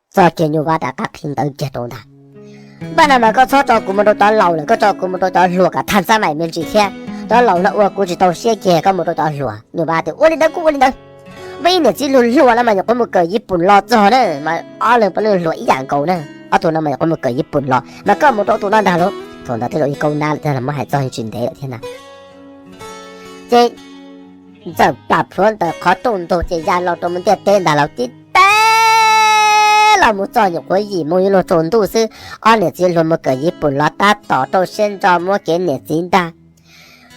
Txog kiag Nyuj Vaj rov qab qhib ntawv kiag rau ntag. Npaj no mas koj txhob tso kuv mus rau cov laus lawm, koj tso kuv mus rau cov hluas kom thaj xab maim me ntsis thiab. Cov laus no ua kuv tsis tau siab kiag, koj mus rau cov hluas. Nyuj Vaj tias ua li ntawd kuj ua li ntawd. Muaj ib niam txiv hluas hluas no mas nyuam qhuav mus kawm Yiv Pum los txog na, mas ob leeg peb leeg hluas ib yam nkaus na, ob tug no mas nyuam qhuav mus kawm Yiv Pum los mas koj mus rau tus no ntag lauj. Thaum ntawd twb zoo ib kaub nab lawm thiab, muab hais txog tsis ntev lawm thiab na. Ces Ntxawm plam plhuav ntawm qhov rooj ntug ces ya los rau mus ntiaj teb ntag lauj, tib teb los mus txog nyuam qhuav yim moo yuav luag tsaus ntuj xwb, ob niam txiv hluas mus kawm Yiv Pum los tab tom rau siab ntso muab kev niam txiv ntag.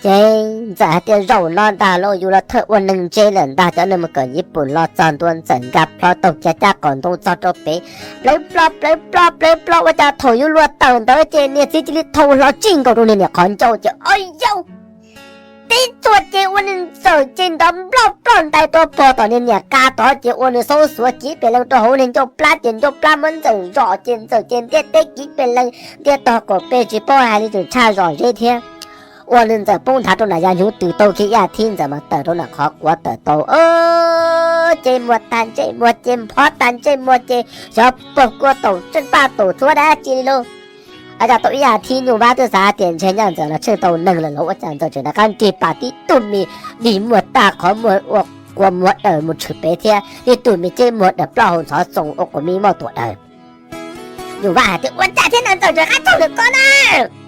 Ces Ntxawm hais tias zaum no ntag lauj, yus los thawj ua neeg ntse lawm ntag. Cov neeg mus kawm Yiv Pum los txog ntua, Ntxawm nkag plho taug kiag caj qaum ntoo txog rau pem, plawv ploj plawv ploj plawv ploj, ua cas thaum yuav luag tawm ntawd ces niam txiv cia li thau hlo tsij nkaus rau niag niam qhov ncauj ces o yau tib txuas ces ua niag Ntxawm ces nrov nploj ploj ntais rau pog tom niag niam qab tod ces ua nws xaub xuav kiv pes leej rau hauv niag ncauj plab ces ncauj plab muab Ntxawm zom ces Ntxawm ces ntiaj teb kiv pes leej, ntiaj tog kaum pes tsis paub hais li, tseem tshaj zom zeb thiab. Ua nws Ntxawm poob nthav rau nram yav hnyuv tws tau kiag ib as thiv, Ntxawm mas tawm rau nram qhov quav tawm tau. Ces muag tag ntsej muag ces nphob tag ntsej muag ces xyov pog kua taum tseej paj taum txhuab dab tsi li lauj. Cas tau ib as thiv Nyuj Vaj twb xav tias ntshe nyaj Ntxawm no tsheej tau neeg lawm los ua cas Ntxawm tseem rov qab nrig pas tib tug me dig muag tag qhov muag ua quas muag daws mus tshwm pem thiab tib tug me ceb muag daws ploj hauv ntxhov txoos ua quas me moj tuam daws. Nyuj Vaj hais tias ua cas thiab no Ntxawm rov qab tsaug lawm ko na.